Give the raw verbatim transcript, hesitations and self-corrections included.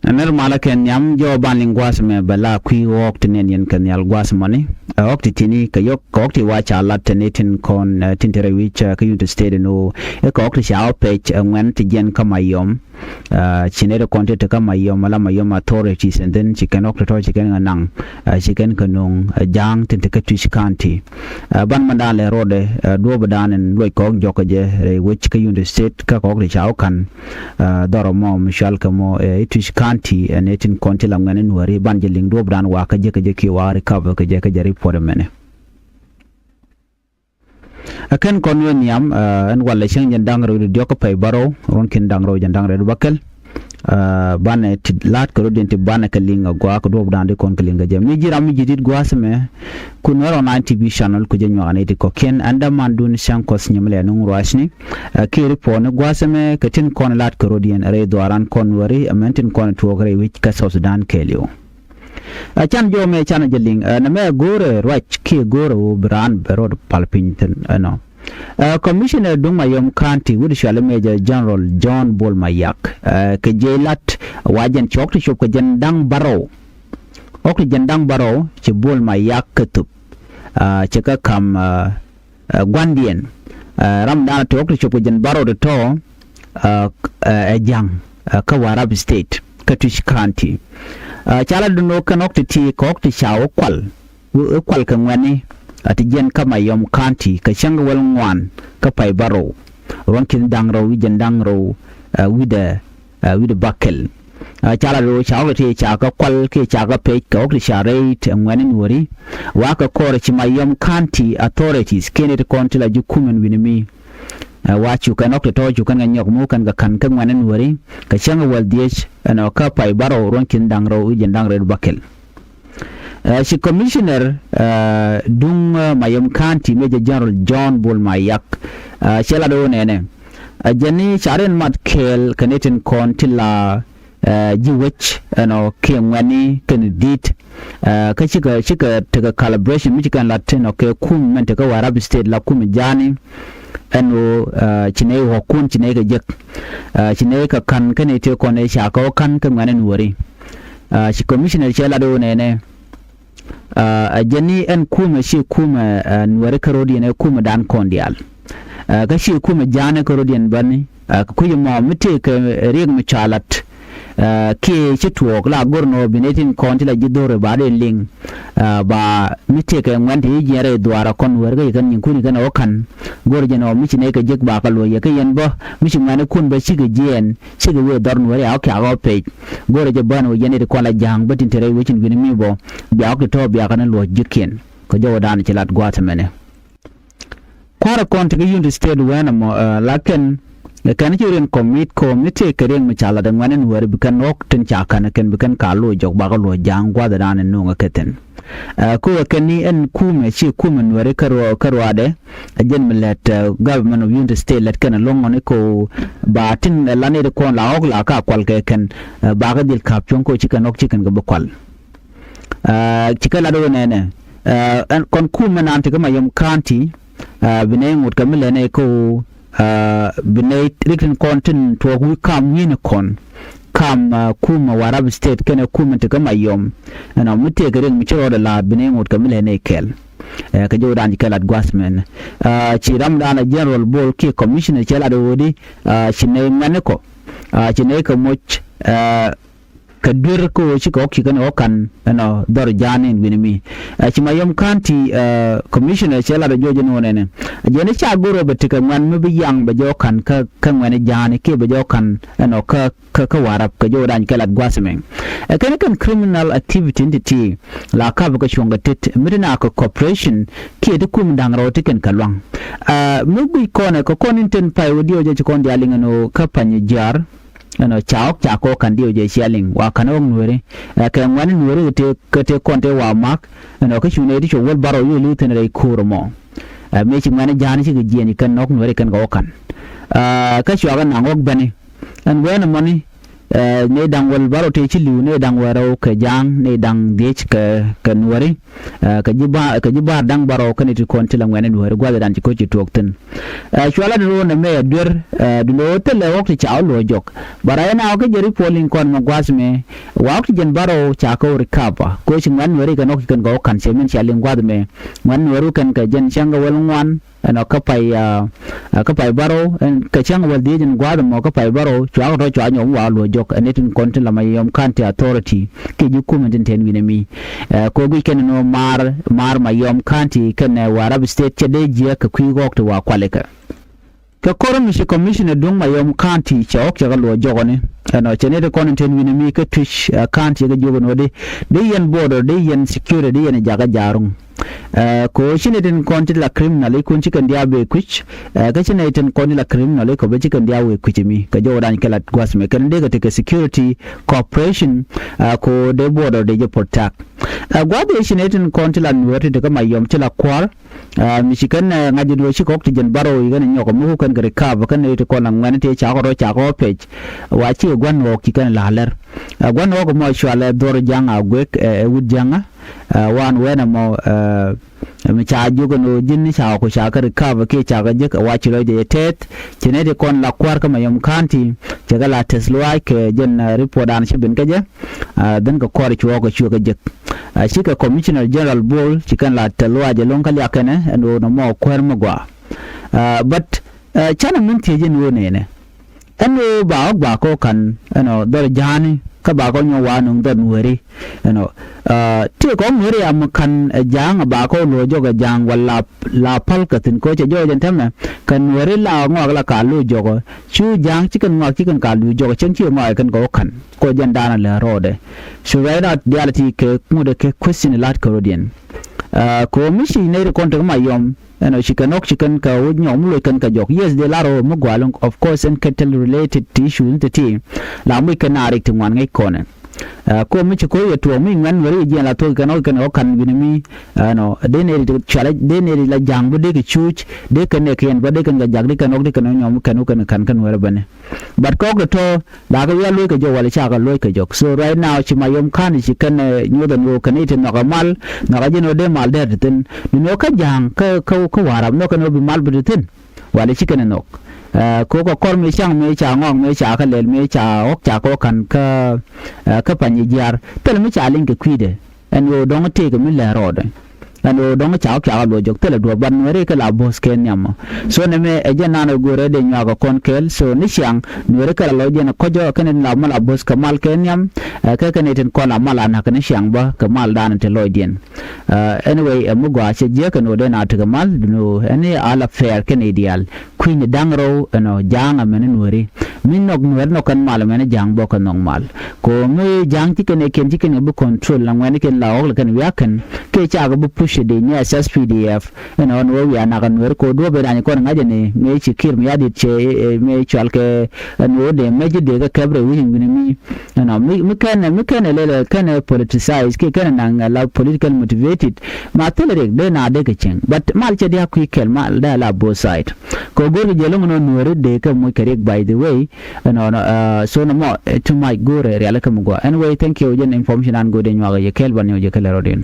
Nɛr malä kɛ nhiam jɔw ban liŋ gua̱a̱th ɛmɛ bɛ la kui̱ ɣɔ̱ɔ̱k ti nɛn yɛn kɛ nhial gua̱a̱th ɛmɔni. Ɛ ɣɔ̱k ti ti̱ni kɛ yɔ̱k kɛ ɣɔ̱k ti wa ca lat tɛn i̱ tin kɔn, ɛ, tin te rɛy wi̱c, ɛ, kä Unity State ɛn ɣöö i̱ kɛ ɣɔ̱k ti ca wä pɛc, ɛ, ŋuɛ̈n ti jiɛn kä Mayom. Ɛ, ci nɛy ti kɔn ti te kä Mayom, ala Mayom authorities, and then ci kɛn ɣɔ̱k ti tɔ̱ ci kɛn kɛ naŋ, ɛ, ci kɛn kɛ no̱o̱ŋ, ɛ, ja̱a̱ŋ tin te kä Twic County. Ɛ, ban mɛn da̱a̱n lɛ rɔɔdɛ, ɛ, duɔ̱ɔ̱pdan ɛn luɔc kɛ ɣɔ̱k jɔkä jɛ rɛy wec kä Unity State kä kɛ ɣɔ̱k ti ca wä ka̱n. Ɛ, dhɔrɔ mɔ mi cual kɛ mɔ, ɛ, i̱ Twic County, ɛ, nɛy tin kɔn ti la ŋuɛ̈n i̱ Nuääri, ban jɛ liŋ duɔ̱ɔ̱pdan wakä jɛ kɛ jɛ kiɛ wakä recover kɛ jɛ kä jɛ report ɛmɛnɛ. Ɛ kɛn kɔn wä nhiam, ɛ, ɛn walɛ cäŋ jɛn da̱ŋ rɛw di diɔ̱k kä pɛy bärɔw, ruɔ̱n ki̱n da̱ŋ rɛw jɛn da̱ŋ rɛw di bäkɛl. Ɛ, banɛ ti la̱a̱t kɛ rɔ̱diɛn ti banɛ kɛ liŋ ɛ gɔaa kɛ duɔ̱ɔ̱pdan ti kɔn kɛ liŋ kɛ jɛ. Mi ji̱ ram mi ji̱ dit gua̱a̱th ɛmɛ, kun wä rɔ Nine T V channel ku jɛ nyuak ni ti kɔ̱kiɛn, ɛn dämandun cäŋ kuɔth nyɛmɛ lɛ nuŋ ruacni. Ɛ, kiɛ report ni gua̱a̱th ɛmɛ kɛ tin kɔn la̱a̱t kɛ rɔ̱diɛn rɛy dhuaaran kɔn Nuääri, ɛmɛn tin kɔn tuɔɔk rɛy wi̱c kä South Sudan kɛɛliw. Ɛ, can jɔw mɛ can jɛ liŋ, ɛ, nɛmɛ go̱o̱rɛ ruac kiɛ go̱o̱rɛ ɣöö bi raan bɛ rɔɔd pal piny thi̱n ɛnɔ. Ɛ, Commissioner duŋ Mayom County wut cuali Major General John Bol Mayak, ɛ, kɛ jiɛc lat wa jɛn ci ɣɔ̱k ti cop kɛ jɛn da̱ŋ bärɔw. Ɣɔ̱k ti jɛn da̱ŋ bärɔw ci Bol Mayak kɛ thop. Ɛ, ci kä ka̱m, ɛ, ɛ, gua̱ndiɛn. Ɛ, ramdan ti ɣɔ̱k ti cop kɛ jɛn bärɔw ti tɔ̱, ɛ, ɛ, ɛ ja̱ŋ, ɛ, kä Warrap State kä Twic County. Ɛ, ca la dun ɣöö kɛn ɣɔ̱k ti ti kɛ ɣɔ̱k ti ca wä kual, wä, wä kual kɛ ŋuɛ̈ni, ɛ, ti jiɛn kä Mayom County kɛ cäŋ kɛ wäl ŋuan kä pay bärɔw, ruɔ̱n ki̱n da̱ŋ rɛw wi̱c jɛn da̱ŋ rɛw, ɛ, wi̱cdɛ, ɛ, wi̱cdɛ bäkɛl. Ɛ, ca la dun ɣöö ca ɣɔ̱k ti ti ca kɛ kual kiɛ ca kɛ pec kɛ ɣɔ̱k ti ca rɛy ti ŋuɛ̈ni Nuääri. Wa kɛ kɔr ci Mayom County authorities kiɛ nɛy ti kɔn ti la ji̱ kumɛn wi̱ni mi. Ɛ, wa cu kɛn ɣɔ̱k ti tɔ̱ cu kɛn kɛ nyɔk mu kɛn kɛ ka̱n kä ŋuɛ̈ni Nuääri kɛ cäŋ kɛ wäl dhieec ɛnɔ kä pay bärɔw ruɔ̱n ki̱n da̱ŋ rɛw wi̱c jɛn da̱ŋ rɛw bäkɛl. Ɛ, ci Commissioner, ɛ, duŋ, ɛ, Mayom County Major General John Bol Mayak, ɛ, cɛ lat ɣöö nɛnɛ, ɛ, jɛn ni ca rin mat kɛɛl kɛ nɛy tin kɔn ti la, ɛ, ji̱ wec ɛnɔ kiɛ ŋuɛ̈ni kɛn di̱t. Ɛ, kä cikɛ, cikɛ tekɛ collaboration mi ci kɛn lat tin ɔ kɛ kum mɛn tekä Warrap State la kum ja̱a̱ni. Ɛn ɣöö, ɛ, ci nɛy ɣɔ̱kun ci nɛy kɛ jek. Ɛ, ci nɛy kɛ ka̱n kä nɛy tëë kɔn ɛ ca kɛ ɣɔ̱ ka̱n kä ŋuɛ̈ni Nuääri. Ɛ, ci Commissioner cɛ lat ɣöö nɛnɛ, ɛ, ɛ jɛn ni ɛn kumɛ ci kumɛ, ɛ, Nuääri kärɔ̱diɛn ɛ kumɛdan kɔn diaal. Ɛ, kä ci kumɛ ja̱a̱ni kärɔ̱diɛn bäni, ɛ, kɛ kui̱c ɛmɔ mi tëëkɛ Riek Macar lat, ɛ, kiɛ ci tuɔɔk la go̱r nɔ bi nɛy tin kɔn ti la ji̱ dho̱r ɛ ba dee liŋ, ɛ, ba mi tëëkɛ ŋuɛ̈n ti ji̱ jiɛɛn rɛy dhuaar ɛ kɔn Nuääri kä ci kɛn nyinkun kɛn ɛ ɣɔ̱ ka̱n. Go̱r jɛn ɔ mi ci nɛy kɛ jek ba kɛ luɔ̱c ɛ kä yɛn bä mi ci ŋuɛ̈nikun bä cikɛ jiɛɛn cikɛ wëë dhɔr Nuääri a ɣɔ̱ kiak ɣɔ̱ pec. Go̱r jɛ bän ɣöö yɛn nɛy ti kɔn la ja̱a̱ŋ bä tin te rɛy wecin wi̱ni mi bä bia ɣɔ̱k ti tɔ̱ bia kɛn luɔ̱c ji̱thkiɛn. Kɛ jɔwdan ci lat gua̱a̱th ɛmɛnɛ. Kua̱rɛ kɔn ti kä Unity State wɛn ɛmɔ, ɛ, la kɛn, ɛ, kɛn ci rin kɔmit kɔm ni tëëkɛ Riek Macar lat ɛ ŋuɛ̈ni Nuääri bi kɛn ɣɔ̱k tin ca ka̱n ɛ kɛn bi kɛn ka lo̱c jɔk bakä luɔ̱c ja̱a̱ŋ gua̱a̱th ɛ dan ɛ no̱o̱ŋ ɛ kɛ thi̱n. Ɛ, kɛ ɣöö kɛn ni ɛn kumɛ ci kumɛ Nuääri kä ruaadɛ, ɛ jɛn mi lät, ɛ, government of Unity State lät kɛn ɛlɔ̱ŋ ɔni kɛ ɣöö ba tin, ɛ, la nɛy ti kɔn la ɣɔ̱k la ka kual kɛ kɛn, ɛ, bakä dhil ka̱p cuɔ̱ŋ kɛ ɣöö ci kɛn ɣɔ̱k ci kɛn kɛ bi kual. Ɛ, ci kɛ lat ɣöö nɛnɛ, ɛ, ɛn kɔn kumɛ naan ti kä Mayom County, ɛ, bi nɛy ŋot kɛ mi lɛnɛ kɛ ɣöö, ɛ, bi nɛy rik tin kɔn tin tuɔɔk wi̱i̱ kam wi̱i̱ni kɔn kam, ɛ, kumɛ Warrap State kɛnɛ kumɛ ti kä Mayom. Ɛnɔ mi tëëkɛ Riek mi ci rɔɔdɛ la̱a̱t bi nɛy ŋot kɛ mi lɛnɛ kɛɛl. Ɛ, kɛ jɔwdan ci kɛ lat gua̱th mɛn. Ɛ, ci ramdan ɛ General Bol kiɛ Commissioner cɛ lat ɣöödi, ɛ, ci nɛy ŋuɛ̈ni kɔ, ɛ, ci nɛy kɛ moc, ɛ, kɛ duer kä ɣöö cikɛ ɣɔ̱k ci kɛn ɣɔ̱k ka̱n ɛnɔ dhɔr ja̱a̱n in wi̱ni mi. Ɛ, ci Mayom County, ɛ, Commissioner cɛ lat ɛ juɔc ɛn ɣöö nɛnɛ, ɛ, jɛn i̱ ca go̱r ɣöö bɛ tekɛ ŋuɛ̈n mi bi yaŋ bɛ jɛ ɣɔ̱k ka̱n kä, kä ŋuɛ̈ni ja̱a̱ni kiɛ bɛ jɛ ɣɔ̱k ka̱n ɛnɔ kä, kä, kä Warrap kɛ jɔwdan ci kɛ lat gua̱th ɛmɛ. Ɛ, kɛn kɛn criminal activity in ti̱ti̱ la kap kɛ cuɔ̱ŋ kɛ tet mi ti na kɛ cooperation kiɛ ti kum da̱ŋ rɛw ti kɛn kɛ lua̱ŋ. Ɛ, mi guic kɔn ɛ kɛ kɔn in ten pay wä diɛw jɛ ci kɔn diaal liŋ ɛn ɣöö kä Panyjiar. Ɛnɔ ca ɣɔ̱k ca kɔ ka̱n diɛw jɛ cia liŋ wa ka̱n ɣɔ̱k Nuääri. Ɛ, kɛ ŋuɛ̈ni Nuääri kɛ tëë, kɛ tëë kɔn tëë wa mak. Ɛnɔ kä cu nɛy ti cop wäl bärɔw yo̱o̱ li̱w thi̱n rɛy ko̱o̱r ɛmɔ. Ɛ, mëë ci ŋuɛ̈ni ja̱a̱ni cikɛ jiɛɛn ci kɛn ɣɔ̱k Nuääri kɛn kɛ ɣɔ̱k ka̱n. Ɛ, kä cuakɛ naŋ ɣɔ̱k bäni. Ɛn wɛɛn ɛmɔni, Ɛ, nɛy da̱ŋ wäl bärɔw tëë ci li̱w, nɛy da̱ŋ wäl rɛw kɛ Ja̱a̱ŋ, nɛy da̱ŋ dhiec kɛ, kɛ Nuääri. Ɛ, kɛ ji̱ ba, kɛ ji̱ ba̱a̱r da̱ŋ bärɔw kɛnɛ ti kɔn ti la ŋuɛ̈tni Nuääri gua̱thdan ci ko̱c ci tuɔɔk thi̱n. Ɛ, cua lat run ɛmɛ ɛ duer, ɛ, duundɛ ɣöö thilɛ ɣɔ̱k ti ca wä luɔ̱c jɔk. Bä rɛy na ɣɔ̱k kä jɛ ri polling kɔn mɛ gua̱th mɛ, wa ɣɔ̱k ti jɛn bärɔw ca kɛ wä recover. Ko̱ ci ŋuɛ̈tni Nuääri kɛn ɣɔ̱k ci kɛn kɛ wä ka̱n cɛ min cia liŋ gua̱th mɛ. Ŋuɛ̈tni Nuääri kɛn kɛ jɛn cäŋ kɛ wäl ŋuan, ɛnɔ kä pay, ɛ, ɛ, kä pay bärɔw, ɛn kɛ cäŋ wäl dhiec ɛn gua̱a̱th ɛmɔ kä pay bärɔw, cua kɛ tɔ̱ cua nyɔk mi wa luɔ̱c jɔk, ɛn ni tin kɔn tin la Mayom County Authority kiɛ ji̱ kumɛ tin te wi̱nɛ mi. Ɛ, kɛ ɣöö guic kɛn ni nɔ maar, maar Mayom County kɛnɛ Warrap State cɛ dee jiäk kɛ kui̱ ɣɔ̱k ti wa kualikä. Kɛ kɔr mi ci commissioner duŋ Mayom County cɛ ɣɔ̱k cɛ kɛ luɔ̱c jɔk ɛn ni. Ɛnɔ cɛ ni ti kɔn tin te wi̱nɛ mi kä Twic, ɛ, County kɛ jiök ɛn ɣöö di, di yɛn border, di yɛn security, di yɛn jakä ja̱a̱ruŋ. Ɛ, kɛ ɣöö ci nɛy tin kɔn ti la criminal i̱ kun ci kɛn diaal bɛ kui̱c, ɛ, kä ci nɛy tin kɔn ti la criminal i̱ kɔ bä ci kɛn diaal wëë kui̱c mi kɛ jɔwdan kɛ la gua̱th mɛ kɛn dee kɛ tekɛ security cooperation, ɛ, kɛ ɣöö dee border dee jɛ protect. Ɛ, gua̱th ëë ci nɛy tin kɔn ti la Nuäär ti tekä Mayom ci la kua̱r, ɛ, mi ci kɛn, ɛ, ŋa̱c in ɣöö ci kɔk ti jɛn bärɔw i̱ kɛn nyɔk mi ku kɛn kɛ recover kɛn nɛy ti kɔn la ŋuɛ̈ni ti cakɔ rɔ cakɔ pec. Wa ci gua̱n ɣɔk ci kɛn la lɛr. Ɛ, gua̱n ɣɔk mɔ cualɛ dhuɔr Ja̱ŋ Aguek, ɛ, ɛ wut Ja̱ŋä. Ɛ, wan wɛn ɛmɔ, ɛ, mi ca jiök ɛn ɣöö ji̱n ni ca ku ca kä recover kiɛ ca kä jek ɛ wa ci lɔcdɛ jɛ tɛth. Ci nɛy ti kɔn la kua̱r kä Mayom County cɛ kɛ la tɛth luaac kɛ jɛn, ɛ, report dan ci ben kä jɛ. Ɛ, dhän kɛ kɔr cuɔɔk kɛ cuɛ kɛ jek. Ɛ, cikɛ Commissioner General Bol ci kɛn la tɛth luaac ɛlɔ̱ŋ kä liak kɛnɛ ɛn ɣöö nɔmɔ kuäär mi gɔaa. Ɛ, but, ɛ, canɛ min thiec ɛn ɣöö nɛnɛ. Ɛn ɣöö ba ɣɔ̱k ba kɔ ka̱n ɛnɔ dhɔr Ja̱a̱ni kä ba kɔ nyɔk wa nuŋ dhɔr Nuääri. Ɛnɔ, ɛ, tëë kɔk Nuääri a mi ka̱n ɛ Ja̱a̱ŋ a ba kɔ luɔ̱c jɔk ɛ Ja̱a̱ŋ wala la, la päl kɛ thi̱n kɔ cɛ jɔɔc ɛn täämɛ. Kɛ Nuääri la ŋɔak la ka luɔ̱c jɔk ɔ. Cu Ja̱a̱ŋ ci kɛn ŋɔak ci kɛn ka luɔ̱c jɔk ɔ cäŋ ci ŋɔak ɛ kɛn kɛ wä ka̱n. Kɔ jɛn daanɔ lɛ rɔɔdɛ. Cu right now diaal ti kɛ ŋut ɛ kɛ question lat kɛ rɔ̱diɛn. Ɛ, kɛ ɣöö mi ci nɛy ti kɔn tek Mayom. Ɛnɔ ci kɛn ɣɔ̱k ci kɛn kɛ wä nyɔk mi loc kɛn kɛ jɔk. Yes, dee lar ɣöö mi gua̱a̱l, of course, ɛn kɛ tɛl related to issues ni ti ti. La muc kɛn a rik ti ŋuan ŋäc kɔnɛ. Ɛ, kɔ mi ci ko̱ yɛ tuɔɔk mi ŋuɛ̈tni Nuääri yɛ jiɛn la thuɔ̱k kɛn ɣɔ̱k kɛn ɣɔ̱k ka̱n wi̱nɛ mi. Ɛnɔ, dee nɛy ti cualɛ, dee nɛy ti la Ja̱a̱ŋ bä dee kɛ cuuc, dee kɛn nɛ kɛn bä dee kɛn kɛ jak, dee kɛn ɣɔ̱k, dee kɛn nyɔk mi kɛn wä kɛn ka̱n kɛn Nuääri bäni. But kɔɔk ti tɔ̱, la kɛ wiaa luɔ̱c kɛ jɔk wala ca kɛ luɔ̱c kɛ jɔk. So right now ci Mayom County ci kɛn, ɛ, nyuɔth ɛn ɣöö kɛn i̱ ti nhɔk ɛ mal, nhɔk ɛ jɛn ɣöö dee mal dɛr ti thi̱n. Ni nɔ kä Ja̱a̱ŋ kä, kä, kä Warrap nhɔk kɛn ɣöö bi mal bi ti thi̱n. Wala ci kɛn ɛ nhɔk. Ɛ, kɛ ɣöö kɛ kɔr mëë ca̱ŋ mëë ca ŋɔak mëë ca kä lɛl mëë ca ɣɔ̱k ca kɛ wä ka̱n kä, ɛ, kä Panyijiar. Thilɛ mi ca liŋ kɛ kui̱dɛ. Ɛn ɣöö dɔ̱ŋ tëëkɛ mi lɛ rɔɔdɛ. Ɛn ɣöö dɔ̱ŋ ca wä kiakä luɔc jɔk thilɛ duɔ̱ɔ̱p, but Nuääri kɛ la bo̱o̱th kɛ nhiam mɔ. So nɛmɛ ɛ jɛn nan ɛ go̱o̱rɛ dee nyuak ɛ kɔn kɛɛl. So ni ciaŋ Nuääri kɛ la lɔcdiɛn ɛ kɔcä kɛnɛ la mal a bo̱o̱th kɛ mal kɛ nhiam. Ɛ, kɛ kɛnɛ tin kɔn la mal a na̱k ni ciaŋ bä kɛ maldan ti lɔcdiɛn. Ɛ, anyway, ɛ mi gɔaa cɛ jiäk ɛn ɣöö dee na tekɛ mal, duni ɣöö ɛn i̱ a la fair kɛnɛ diaal. Kui̱ni da̱ŋ rɛw ɛnɔ Ja̱a̱ŋ ɛmɛn Nuääri. Mi nhɔk Nuääri nhɔk kɛn mal ɛmɛn Ja̱a̱ŋ bä kɛ nhɔk mal. Kɛ ɣöö mi Ja̱a̱ŋ ci kɛn ɛ kiɛn ci kɛn ɛ bi control la ŋuɛ̈ni kɛn la ɣɔ̱k la kɛn wiak kɛn. Kɛ cakɛ bi push di ni S S P D F. Ɛnɔ ɛn ɣöö wiaa nak ɛ Nuääri kɛ ɣöö duɔ̱ɔ̱p ɛ rany kɔn ŋa̱c ɛn ɛ mëë ci Kiir Mayardit cɛ, ɛ, mëë cual kɛ ɛn ɣöö dee mɛc dee kɛ kɛp rɛy wi̱c ɛn wi̱n mi. Ɛnɔ mi, mi kɛn, mi kɛn ɛ lɛl ɛ kɛn ɛ politicize kiɛ kɛn ɛ naŋ ɛ la political motivated. Ma thilɛ rik dee na dee kɛ cieŋ. But mal cɛ dia̱a̱k kui̱ kɛl mal dee la both side. Kɛ go̱o̱r kɛ jɛ lo̱ŋ nɔ Nuääri dee kɛ moc kɛ rik, by the way. Ɛnɔ, ɛnɔ, ɛ, so nɔmɔ, ɛ, too much go̱o̱rɛ rialikä mi gɔaa. Anyway, thank you. Jɛn information an go̱o̱r dee nyuak yɛ kɛl ban yɛ jɛ kɛl rɔɔdiɛn.